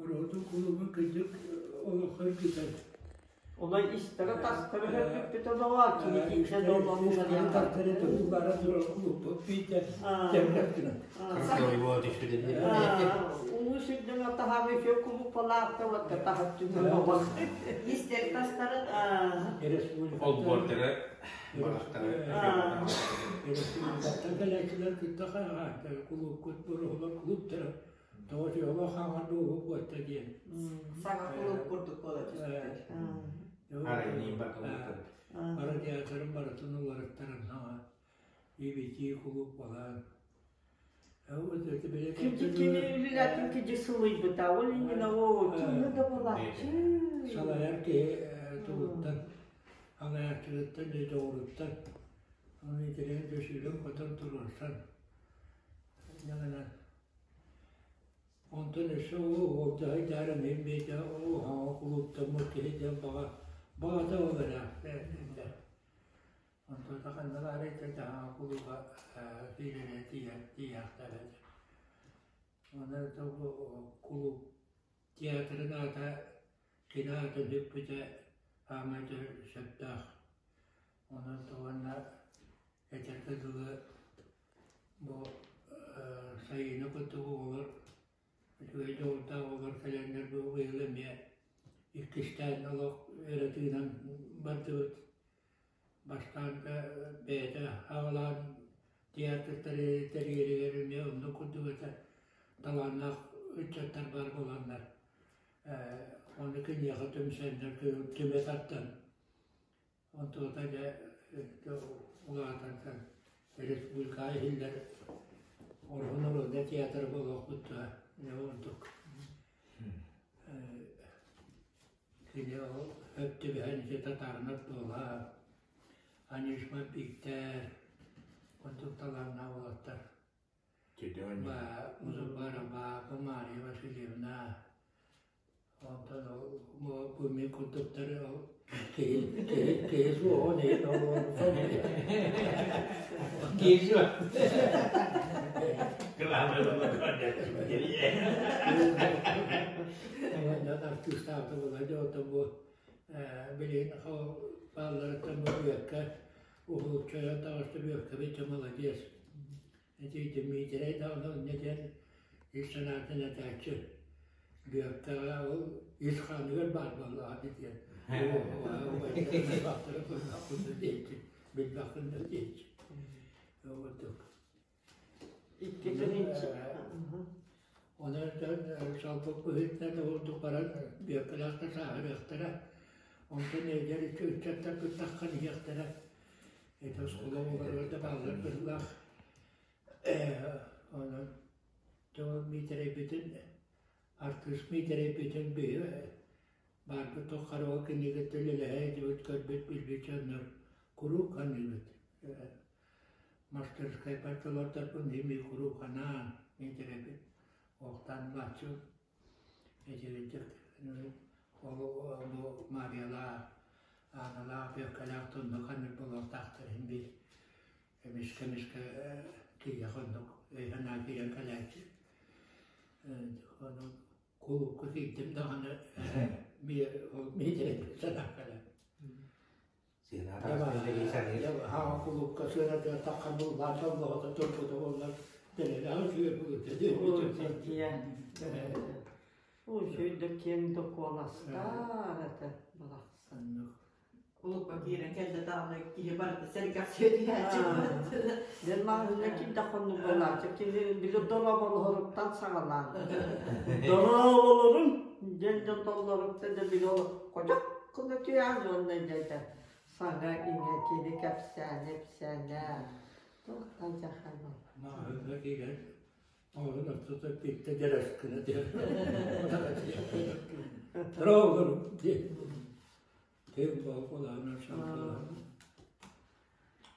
Боруотун кулуба кырдьык олоххо эргитэр. Олай истэрэ тастара хөргүппүт олоҕо кини киинтэн долбоҥҥа Тастары тутуллара турар кулуппут биитэ кэмнэх гынан. Улуу сүрдэн атаһаабы үчүгэй кулуппалаах да таһыччы олох. Истэр тастарын Олбуордара балахтара Республикаттан кэлээччилэр кытта хаһааттар кулуупкут буруһулар клубтара тоҕо тыала хаҥар буолуох буотта диэн. Саҥа кулууп курдук буола түстүлэр. Радиаторын барытын уларыттаран саҥа ИБТ кулууп балаан. Кини үлэлээтин киһи сылыйбыта, ол иннинэ оо, кимне да буолааччы. Салайар киһи тугуттан, салайааччытыттан, дьоҕуруттан, ону итирэн сүүрэн-көтөн туруорсан, Онтон өссө уолдьаһай дьаара мин биэтэ уһаҕа кулууптаммыт киһи диэн баҕа баҕата ол эрэ Онтон ханна баарый таһаҕа кулууба киирэрэ тиийээхтэр этэ. Онон кулууп театрын аата кини аата бүппүтэ саамай сөптөөх. Онон уонна этэргэ дылы бу сайыны курдук оҕолор үчүгэй дьоҕурдаах оҕолор кэлэннэр бу быйыл эмиэ иккистээн олох өрө тыынан бардыбыт. Бастаан бэйэтэ аҕалаан театрдары тэрийэригэр эмиэ оннук курдук этэ талааннаах ыччаттар баар буоланнар ону киниэхэ түмсэннэр түмэ тардан Онтуота дьэ улаатан республикаҕа иһиллэр Орхон народнай театр буолуохпут дуо дьэ ордук кини ол өп түбэһэн ити татаарынар туола Анишма Бииктэр курдук талааннаах уолаттар Музукбарова Мария Васильевна Онтон ол бу мин курдуктары ол киһи киһи киһи суоҕун иһин ол Киһи суох. Артыыстаабыта буолар дьэ оттон бу билигин баалларыттан бу Бүөккэ уһулуччуйан таҕыста Бүөккэбит дьэ маладьыас. Ити Дмитрий даҕаны инньэ диэн ис санаатын этээччи. Бүөккэҕэ ол ис хааныгар баар буоллаҕа диэн. Диэччи, билбэххин да диэччи. Ордук. Икки тыһыынча. Онон салпык быһыытынан да ордук баран Бүөккэлээхтэр сааһырыахтара. Онтон эдэр ыччаттар кыттаххан иһиэхтэрэ. Это оскуола оҕолоругар да бааллар быһыылаах. Онон Тоҕо Миитэрэйбитин, артыыс Миитэрэйбитин биһи баарбыт тухары ол кинигэттэ үлэлэһэ илдьибит, көрбүт, билбит дьоннор куруук ханыыбыт. Мастерскайбар толордорбун эмиэ куруук анаан Миитэрэйбит уохтаан ылааччы Этигирдик ол бу Мариялаах, Ааналаах, Бүөккэлээх туннук ханнык буолуохтаахтар иһин биир эмискэ-эмискэ киһиэхэ оннук өй-санаа киирэн кэлээччи. Ону кулуупка киирдим даҕаны миитэрэй санаа кэлэр. Хаҕа кулуупка сыанатыгар таххан буллаан толлоҕото турбута буоллар дэлэлээх үчүгэй булута Үчүгэй да киэҥ да куоластаах этэ барахсан. Кулуупка киирэн кэллэ даҕаны киһи барыта сэргэхсийэ түһээччи. Дьэн маҕаһыыҥҥа ким да хоннук буолааччы кини били дорооболоһоруттан саҕалаан. Дорооболорун дьэн дьон толлоруттан да били ол хотох гына түһээн уонна дьэ саҥа-иҥэ кини кэпсээнэ ипсээнэ туох да алдьархай буолла. Маҕаһыыҥҥа киирэн оҕолорун ортото биирдэ дьэрэс гына түһэр. Дорооболорун диэн. Тыын буолаанар шампалаан.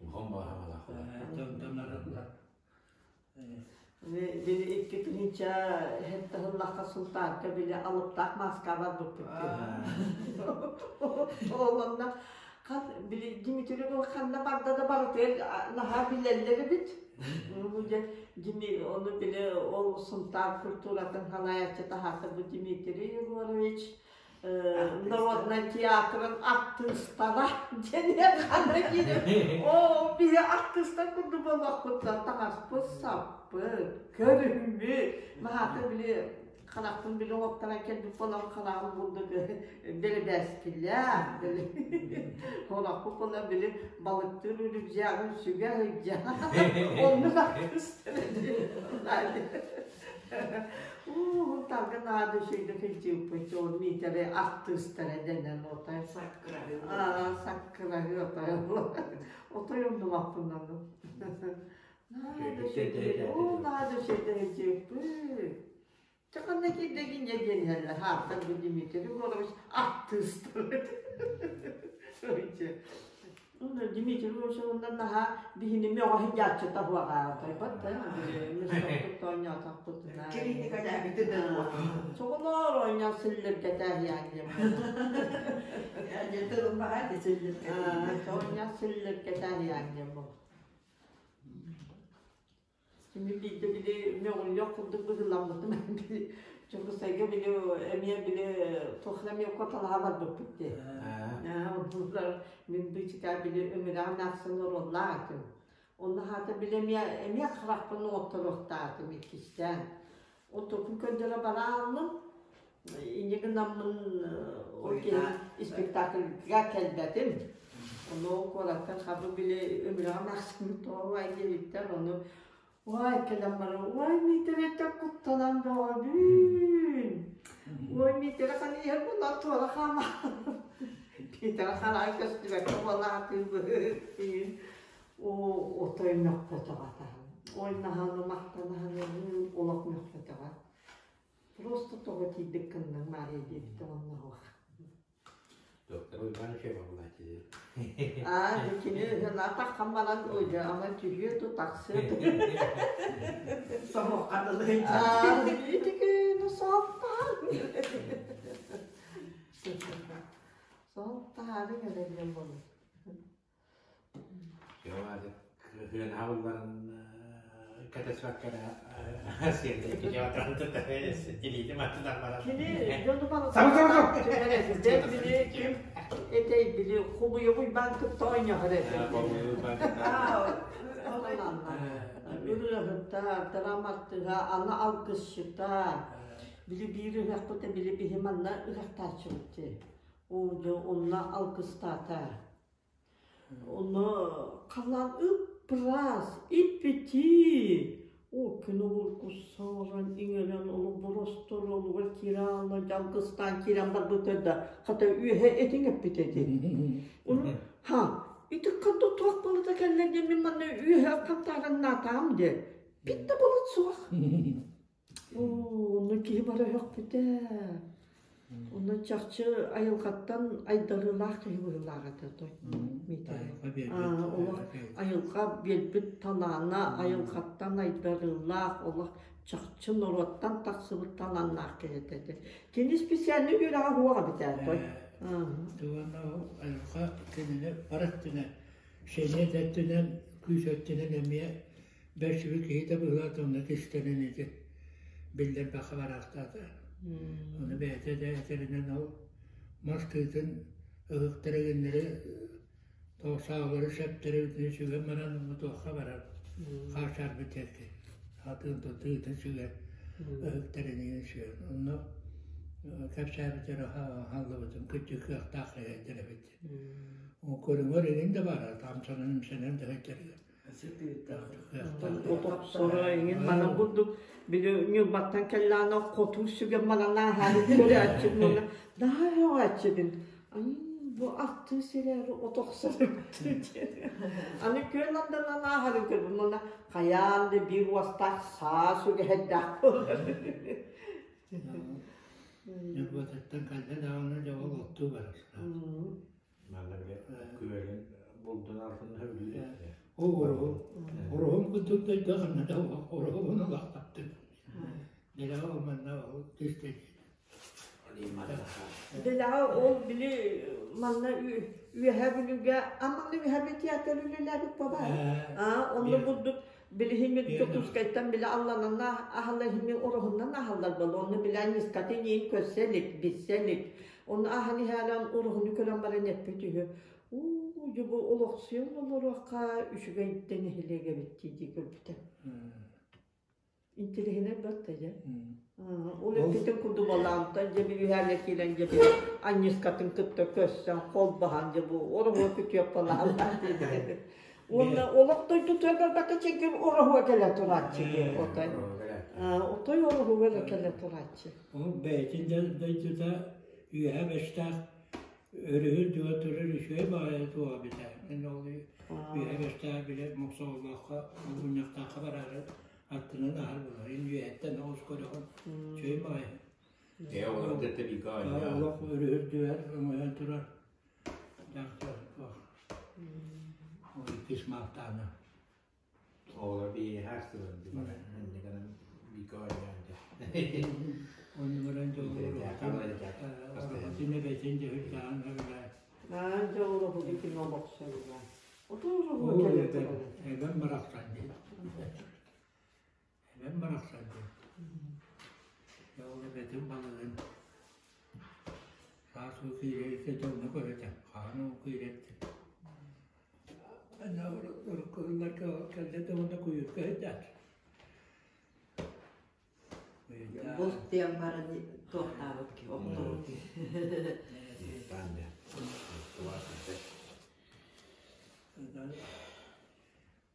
Улахан бааһаҕалаах. Тонтон арыллар. Били икки тыһыынча сэттэ сыллаахха Султаанка били алыптаах мааска барбыппыт. Ол онно хас били Дмитрий ханна барда да барытыгар наһаа билэллэр эбит. Бу дьэ ону били ол Сунтаар культуратын салайааччы таһаата бу Дмитрий Егорович народнай театрын артыыстара диэн ханна киирэн оо биһи артыыстар курдук буолуохпут таҥаспыт саппыт көрүҥмүт маһаата били харахпын били оҥоттаран кэлбит буолан хараҕым курдук бэрэбээскилээх били Олохпут буолан били балыктыыр үрүкдьээҕин сүгэ сылдьа оннук артыыстар Уу, тарга наада үчүгэйдик илдьиппит ол Миитэрэй артыыстара дэнэн отой аа саккыраһыы отой отой умнубаппын ону. Наада үчүгэй оо наада үчүгэйдик илдьиппит. Чэ ханна киирдэгин дьэ диэн иһэллэр хаартар бу Дмитрий Егорович артыыстар Дмитрий Егорович онно наһаа биһини мөҕө сылдьааччыта суоҕа да оонньоотохпутуна Критикалээбити да Соҕолоор оонньоон силлиргэтээһиэн диэн Оонньоон силлиргэтээһиэн диэн Мин биирдэ били мөҕүллүөх курдук быһыыламмытым били Дьокуускайга били эмиэ били туох эмиэ куоталаһа барбыппыт дии. Онтулар мин быычыкаа били өмүрэҕин ахсын оруоллаах этим. Онно хаата били эмиэ эмиэ харахпын оҥотторуохтаатым иккистээн. Онтукун көрдөрө барааллым. Инньэ гынаммын ол киһи спектакльга кэлбэтим. Ону куораттан хабы били өмүрэҕин ахсын тоҕо диэбиттэр ону уай кэлэн баран уай Миитэрэттэн куттанан бөҕөбүн. Уой Миитэрэ ханна иһэр буолла туора хаама. Миитэрэ хараҕа көстүбэккэ буолаатыы Оо, отой мөхпөтөх атаһым. Ой, наһааны махтанаһын олох мөхпөтөҕө. Просто тоҕо тиийдик гынныҥ Мария диэбитэ уонна суох. Доктор Уйбаан үчүгэй буолааччы. Аа, кини атаххан баран ылга ама түһүө ту тахсыа ту. Соһуохха дылы. Аа, итикини соттаан. Соттаары кэлэн болу. Кыһыанаабылларын кэтэспэккэ илиитим аттынан баран Кини дьону били ким этэй били хубуйугуй баан кытта оонньоһор этэ. Ырыаһыта, драматыга, аны алгысчыта. Били биир ыһыахпыта били биһи манна ыһыахтааччыбыт дии. Онно алгыстаата. Онно халлаан ып-ыраас, ип-итии. О, күн обургу саҕалан иҥэрэн олох боростуор олугар киирэ аалла дьалгыстаан киирэн барбыта да, хата үөһэ этиҥ эппитэ дии. Ону ха, ити ханна туох балыта кэллэ диэн мин манна үөһэ хантааран наатаам диэ. Бит да балыт суох. Оо, онно киһи бара өһөхпүтэ. Онно чахчы айылҕаттан айдарыылаах киһи быһыылаах этэ той Миитэрэй. Олох айылҕа биэрбит талаана айылҕаттан айдарыылаах, олох чахчы норуоттан тахсыбыт талааннаах киһи этэ. Кини специальный үөрэҕэ суох эбит ээ той. Тугана айылҕа кинини бар өттүнэн, сэниэт өттүнэн, күүс өттүнэн эмиэ Бэрсибит киһитэ быһыылаах онно кистэнэн ити биллэрбэххэ бараахтаата. Ону бэйэтэ да этэринэн ол мас тыытын ыһыктара гыннары саалары сэптэри бүтүн сүгэн баран онно туохха барар хаачаарбыт диэки атын тыытын сүгэн ыһыктарыныгын сүгэн онно кэпсээбитэр хааллыбытым кырдьык кыахтаах эһэллэр эбит. Көрүҥэр игин да баара тамсанан имсэнэн да сылдьарыгар Отохсоро иҥин манан курдук били Ньурбаттан кэллэҕинэ хотуу сүгэн манан ааһаары көрөөччүбүн наһаа өҕөөччүбүн бу аттыы сирээри отохсор аны күөл анданан ааһарын көрбүм уонна хайаан да биир уостаах саа сүгэһэрдээх буолар Ньурбатыттан кэллэ даҕаны дьэ ол оттуу барар. Манна бile күөлүн булдун алтын сөбүлүүр этэ. Ол уруһум. Уруһум курдук дойду ханна да уруһумун улахпаттым. Дэлэҕэ ол манна ол түстэ Дэлэҕэ ол били манна Үөһээ Бүлүүгэ а манна Үөһээ Бүлүү театр үлэлээбит баба. Аа онно курдук Билиһимит Дьокуускайтан билэ аллананна аһаллар иһимин ороһуннан аһаллар буолла. Онно билэ ньыскатын иин көрсө илик, билсэ илик. Онно аһан иһээлэн ороһуну көрөн баран эппит үһү. Уу, дьэ бу олохсуйан олоруохха үчүгэйдэн нэһилиэк эбит дии көрбүтэ. Интеллигенэр бэрт дьэ. Ол эппитин курдук балаантан дьэ бүрүһээҥҥэ киирэн дьэ били анньыскатын кытта көрсөн холбоһон дьэ бу ороһуо күтүөппалаһаллар диэбит. Уонна олох дойдутугар барбакка чэҥкир ороһуо кэлэ турааччы диye отой. Отой ороһуга эрэ кэлэ турааччы. Ол бэйэтин дойдута үөһэ бэстээх өрүһү үрдүгэр турар үчүгэй баҕайы туоҕа эбитэ. Мин ол үөһэ бэстээх били Мохсоҕолооххо Мунньахтаахха бараары аттынан аһар буолар. Ин үөһэттэн оҕус көрөҕүн үчүгэй баҕайы. Ээ олор тэттэ бииргэ оонньоо. Олох өрүһү үрдүгэр өҥөйөн турар. Дьахтар ол иккис маалтааны. Оҕолор биһиэхэ астылар дии баран инньэ гынан бииргэ оонньоон дьэ. Онно баран дьоллору эбэтин дьөһүрдэҕин сөбүлээн. Аа дьоллору ким олохсуйла. Отууру кэлэ турар. Эбэм барахсан дии. Эбэм барахсан дии. Дьэ ол эбэтин балыгын саас уу киирэргэ дьоҥҥо көрөтө, хаһан уу киирэртин. Ана урукку сылларга кэллэ да уонна куйуурга сылдьааччы. Булт диэн баран туохтаабыт киһи охтору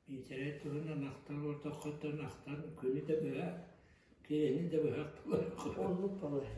Миитэрэй туһунан ахтар ортоххоттон ахтан күнү да быһа, киэһэни да быһа ахтылар. Оннук буолар.